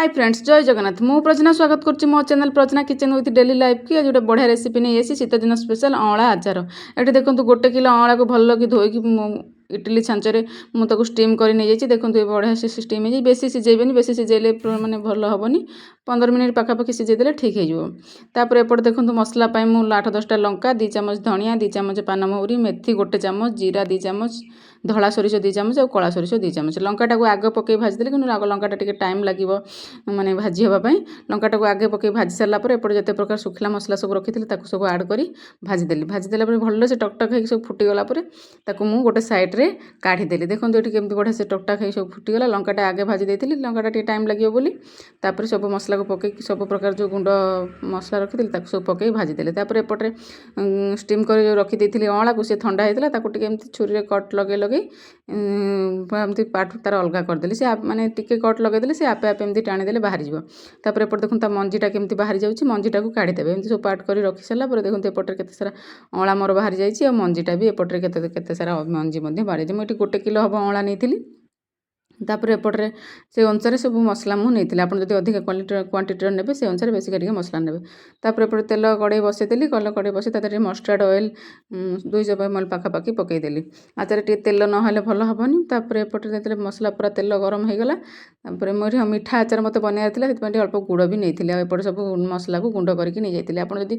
High friends, ଜୟ ଜଗନ୍ନାଥ। ମୁଁ ପ୍ରଜନା ସ୍ୱାଗତ କରୁଛି ମୋ ଚ୍ୟାନେଲ୍ ପ୍ରଜନା କିଚେନ୍ ୱିଥ୍ ଡେଲି ଲାଇଫ୍କି। ଆଜି ଗୋଟେ ବଢ଼ିଆ ରେସିପି ନେଇ ଆସିଛି, ଶୀତଦିନ ସ୍ପେଶାଲ୍ ଅଁଳା ଆଚାର। ଏଠି ଦେଖନ୍ତୁ, 1 କିଲୋ ଅଁଳାକୁ ଭଲକି ଧୋଇକି ମୁଁ ଇଟିଲି ଛାଞ୍ଚରେ ମୁଁ ତାକୁ ଷ୍ଟିମ୍ କରି ନେଇଯାଇଛି। ଦେଖନ୍ତୁ, ଏ ବଢ଼ିଆ ସେ ଷ୍ଟିମ୍ ହେଇଯାଇଛି। ବେଶୀ ସିଝେଇବେନି, ବେଶୀ ସିଝେଇଲେ ମାନେ ଭଲ ହେବନି। 15 ମିନିଟ୍ ପାଖାପାଖି ସିଝେଇ ଦେଲେ ଠିକ୍ ହେଇଯିବ। ତାପରେ ଏପଟେ ଦେଖନ୍ତୁ, ମସଲା ପାଇଁ ମୁଁ 8-10ଟା ଲଙ୍କା, 2 ଚାମଚ ଧଣିଆ, 2 ଚାମଚ ପାନମହୁରି, ମେଥି ଗୋଟେ ଚାମଚ, ଜିରା 2 ଚାମଚ, ଧଳା ସୋରିଷ 2 ଚାମଚ ଆଉ କଳା ସୋରିଷ 2 ଚାମଚ। ଲଙ୍କାଟାକୁ ଆଗ ପକାଇ ଭାଜିଦେଲି, କିନ୍ତୁ ଆଗ ଲଙ୍କାଟା ଟିକେ ଟାଇମ୍ ଲାଗିବ ମାନେ ଭାଜି ହେବା ପାଇଁ। ଲଙ୍କାଟାକୁ ଆଗେ ପକାଇ ଭାଜି ସାରିଲା ପରେ ଏପଟେ ଯେତେ ପ୍ରକାର ଶୁଖିଲା ମସଲା ସବୁ ରଖିଥିଲି, ତାକୁ ସବୁ ଆଡ଼୍ କରି ଭାଜିଦେଲି। ଭାଜିଦେଲା ପରେ ଭଲସେ ଟକଟକ ହେଇକି ସବୁ ଫୁଟିଗଲା ପରେ ତାକୁ ମୁଁ ଗୋଟେ ସାଇଡ଼୍ରେ କାଢ଼ିଦେଲି। ଦେଖନ୍ତୁ, ଏଠି କେମିତି ବଢ଼ିଆ ସେ ଟକଟକ ହେଇକି ସବୁ ଫୁଟିଗଲା। ଲଙ୍କାଟା ଆଗେ ଭାଜି ଦେଇଥିଲି, ଲଙ୍କାଟା ଟିକେ ଟାଇମ୍ ଲାଗିବ ବୋଲି। ତାପରେ ସବୁ ମସଲାକୁ ପକାଇକି, ସବୁ ପ୍ରକାର ଯେଉଁ ଗୁଣ୍ଡ ମସଲା ରଖିଥିଲି, ତାକୁ ସବୁ ପକାଇ ଭାଜିଦେଲି। ତାପରେ ଏପଟରେ ଷ୍ଟିମ୍ କରି ଯେଉଁ ରଖିଦେଇଥିଲି ଅଁଳାକୁ, ସେ ଥଣ୍ଡା ହେଇଥିଲା। ତାକୁ ଟିକେ ଏମିତି ଛୁରୀରେ କଟ୍ ଲଗେଇ ଲଗେଇ ଏମିତି ପାର୍ଟ ତାର ଅଲଗା କରିଦେଲି। ସେ ମାନେ ଟିକେ କଟ୍ ଲଗେଇଦେଲେ ସେ ଆପେ ଆପେ ଏମିତି ଟାଣିଦେଲେ ବାହାରିଯିବ। ତାପରେ ଏପଟେ ଦେଖନ୍ତୁ, ତା ମଞ୍ଜିଟା କେମିତି ବାହାରି ଯାଉଛି। ମଞ୍ଜିଟାକୁ କାଢ଼ିଦେବେ। ଏମିତି ସବୁ ପାର୍ଟ କରି ରଖି ସାରିଲା ପରେ ଦେଖନ୍ତୁ, ଏପଟରେ କେତେ ସାରା ଅଁଳା ମୋର ବାହାରି ଯାଇଛି ଆଉ ମଞ୍ଜିଟା ବି ଏପଟରେ କେତେ କେତେ ସାରା ମଞ୍ଜି ମଧ୍ୟ ବାହାରିଛି। ମୁଁ ଏଠି 1 କିଲୋ ହେବ ଅଁଳା ନେଇଥିଲି। ତାପରେ ଏପଟରେ ସେ ଅନୁସାରେ ସବୁ ମସଲା ମୁଁ ନେଇଥିଲି। ଆପଣ ଯଦି ଅଧିକା କ୍ୱାଣ୍ଟିଟିର ନେବେ, ସେ ଅନୁସାରେ ବେଶୀକା ଟିକେ ମସଲା ନେବେ। ତାପରେ ଏପଟେ ତେଲ କଡ଼େଇ ବସେଇଦେଲି। ତେଲ କଡ଼େଇ ବସେଇ ତା ଦେହରେ ମଷ୍ଟାର୍ଡ଼ ଅଏଲ୍ 200 ml ପାଖାପାଖି ପକାଇଦେଲି। ଆଚାର ଟିକେ ତେଲ ନହେଲେ ଭଲ ହେବନି। ତାପରେ ଏପଟେ ଯେତେବେଳେ ମସଲା ପୁରା ତେଲ ଗରମ ହେଇଗଲା, ତାପରେ ମୁଁ ଏଠି ମିଠା ଆଚାର ମୋତେ ବନେଇବାର ଥିଲା, ସେଥିପାଇଁ ଟିକେ ଅଳ୍ପ ଗୁଡ଼ ବି ନେଇଥିଲି ଆଉ ଏପଟେ ସବୁ ମସଲାକୁ ଗୁଣ୍ଡ କରିକି ନେଇଯାଇଥିଲି। ଆପଣ ଯଦି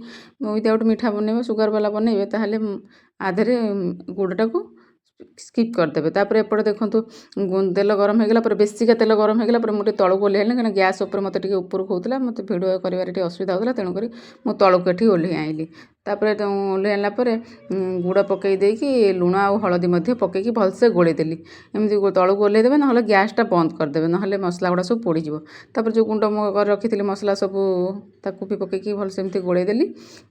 ୱିଦାଉଟ୍ ମିଠା ବନେଇବେ, ସୁଗାର ବାଲା ବନେଇବେ, ତାହେଲେ ଆ ଦେହରେ ଗୁଡ଼ଟାକୁ ସ୍କିପ୍ କରିଦେବେ। ତାପରେ ଏପଟେ ଦେଖନ୍ତୁ, ତେଲ ଗରମ ହେଇଗଲା ପରେ, ବେଶିକା ତେଲ ଗରମ ହେଇଗଲା ପରେ ମୁଁ ଟିକେ ତଳକୁ ଓହ୍ଲେଇ, କାରଣ ଗ୍ୟାସ୍ ଉପରେ ମୋତେ ଟିକେ ଉପରକୁ ହେଉଥିଲା, ମୋତେ ଭିଡ଼ିଓ କରିବାରେ ଟିକେ ଅସୁବିଧା ହେଉଥିଲା, ତେଣୁକରି ମୁଁ ତଳକୁ ଏଠି ଓହ୍ଲେଇ ଆଣିଲି। ତାପରେ ଓହ୍ଲେଇ ଆଣିଲା ପରେ ଗୁଡ଼ ପକାଇ ଦେଇକି, ଲୁଣ ଆଉ ହଳଦୀ ମଧ୍ୟ ପକାଇକି ଭଲସେ ଗୋଳେଇ ଦେଲି। ଏମିତି ତଳକୁ ଓହ୍ଲେଇ ଦେବେ, ନହେଲେ ଗ୍ୟାସ୍ଟା ବନ୍ଦ କରିଦେବେ, ନହେଲେ ମସଲା ଗୁଡ଼ା ସବୁ ପୋଡ଼ିଯିବ। ତାପରେ ଯେଉଁ ଗୁଣ୍ଡ ମୁଁ କରି ରଖିଥିଲି ମସଲା ସବୁ, ତାକୁ ବି ପକାଇକି ଭଲସେ ଏମିତି ଗୋଳେଇ ଦେଲି।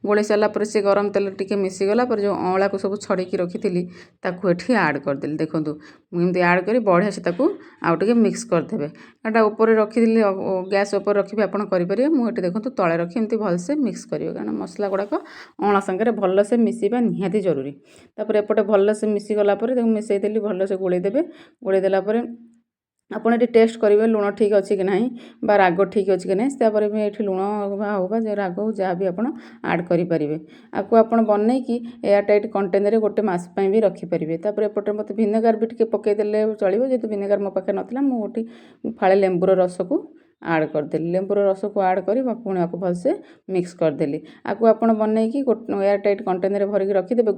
ଗୋଳେଇ ସାରିଲା ପରେ ସେ ଗରମ ତେଲ ଟିକେ ମିଶିଗଲା ପରେ ଯେଉଁ ଅଁଳାକୁ ସବୁ ଛଡ଼େଇକି ରଖିଥିଲି, ତାକୁ ଏଠି ଆଡ଼୍ କରିଦେଲି। ଦେଖନ୍ତୁ, ମୁଁ ଏମିତି ଆଡ଼୍ କରି ବଢ଼ିଆ ସେ ତାକୁ ଆଉ ଟିକେ ମିକ୍ସ କରିଦେବେ। ଏଇଟା ଉପରେ ରଖିଥିଲି, ଗ୍ୟାସ୍ ଉପରେ ରଖିବି ଆପଣ କରିପାରିବେ। ମୁଁ ଏଠି ଦେଖନ୍ତୁ, ତଳେ ରଖି ଏମିତି ଭଲସେ ମିକ୍ସ କରିବେ, କାରଣ ମସଲା ଗୁଡ଼ାକ ଅଁଳା ସାଙ୍ଗରେ ଭଲସେ ମିଶିବା ନିହାତି ଜରୁରୀ। ତାପରେ ଏପଟେ ଭଲସେ ମିଶିଗଲା ପରେ ତାକୁ ମିଶାଇ ଦେଲି। ଭଲସେ ଗୋଳେଇ ଦେବେ। ଗୋଳେଇ ଦେଲା ପରେ ଆପଣ ଏଠି ଟେଷ୍ଟ କରିବେ, ଲୁଣ ଠିକ୍ ଅଛି କି ନାହିଁ ବା ରାଗ ଠିକ୍ ଅଛି କି ନାହିଁ। ତାପରେ ବି ଏଠି ଲୁଣ ହଉ ବା ରାଗ ହଉ, ଯାହା ବି ଆପଣ ଆଡ଼୍ କରିପାରିବେ। ଆକୁ ଆପଣ ବନେଇକି ଏୟାର ଟାଇଟ୍ କଣ୍ଟେନରରେ ଗୋଟେ ମାସ ପାଇଁ ବି ରଖିପାରିବେ। ତାପରେ ଏପଟେ ମୋତେ ଭିନେଗାର ବି ଟିକେ ପକାଇଦେଲେ ଚଳିବ। ଯେହେତୁ ଭିନେଗାର ମୋ ପାଖରେ ନଥିଲା, ମୁଁ ଏଠି ଫାଳେ ଲେମ୍ବୁର ରସକୁ ଆଡ଼୍ କରିଦେଲି। ଲେମ୍ବୁର ରସକୁ ଆଡ଼୍ କରି ପୁଣି ଆକୁ ଭଲସେ ମିକ୍ସ କରିଦେଲି। ଆକୁ ଆପଣ ବନେଇକି ଏୟାର ଟାଇଟ୍ କଣ୍ଟେନରରେ ଭରିକି ରଖିଦେବେ।